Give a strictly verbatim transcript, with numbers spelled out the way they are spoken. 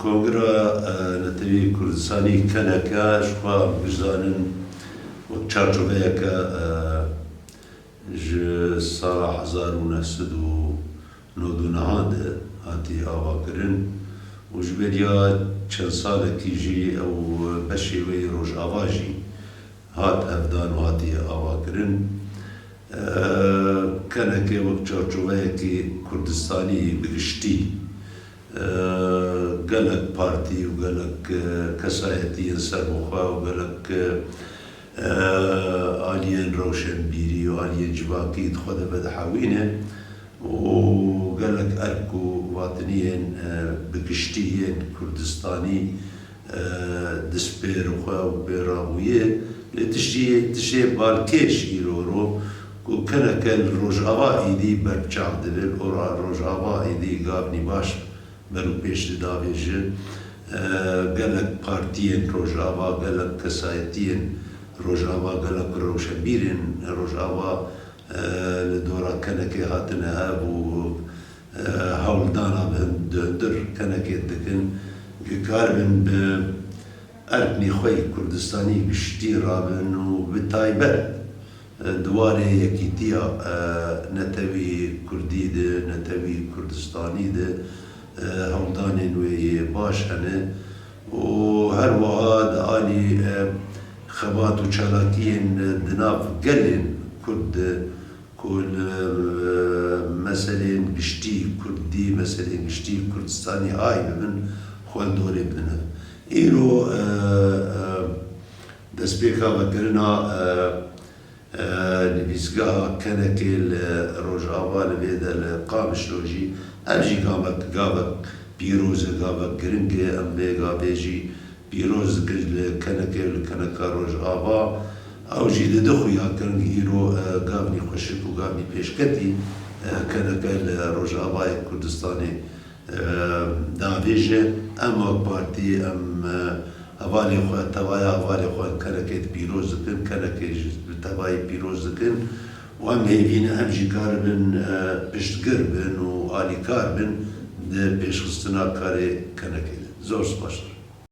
Kongra, e, Netewî Kurdistanî, K N K, ji xwe em bizanin wek çarçoveyeke, e, ji sala hezar û neh sed û nod û neh de hatî avakirin û ji beriya çend salekî jî ew beşê wê yê Rojava jî hat hevdan û hatiye avakirin. E, K N K wek çarçoveyekî Kurdistanî bi giştî, e, gelek partî û gelek, e, kesayetiyên serbixwe û gelek, e, aliyên rewşenbîrî û aliyên civakî di xwe de vedihewîne û gelek erk û vatiniyên, e, bi giştî yên Kurdistanî, e, dispêr xwe û pê rabûye. Lê tiştî, tişê balkêş îro ro ku K N K li Rojava êdî berbiçav dibe, ora Rojava êdî gavnî baş ber û pêş didavêje. E, gelek partiyên Rojava, gelek kesayetiyên Rojava, gelek rewşenbîrên Rojava, e, li dora K N K hatine hev û, e, hewldana bi hin-, di hundir K N K dikin, ku karibin bi erdnî xwe yê Kurdistanî giştî rabin û bi taybet, e, di warê yekîtiya, e, netewî Kurdî de, netewî Kurdistanî de, e, hewldanên wê yê baş hene û her wiha di alî, e, xebat û çalakiyên, e, di nav gelên Kurd de ku li, e, meseleyên giştî Kurdî, meseleyên giştî Kurdistanî hay bibin, xwe li dorê bidine. Îro, e, e, destpêka vekirina, e, e, nivîsgeha K N K li Rojava, li vê de li Qamişlo jî, ev jî gavek, gavek pîroz e, gavek giring e. Em vê gavê jî pîroz dikin li K N K û li K N K Rojava. Ew jî dide xuya kirin îro, e, gavnî xweşik û gavnî pêşketî, e, K N K li Rojavayê Kurdistanê, e, davêje. Em wek partî, em, e, hevalê xwe, tevaya hevalê xwe K N K pîroz dikin, K N K jî bi tevayî pîroz dikin û em hêvî ne em jî karibin, e, piştgir bin û alîkar bin di pêşxistina karê K N K de. Zor spas.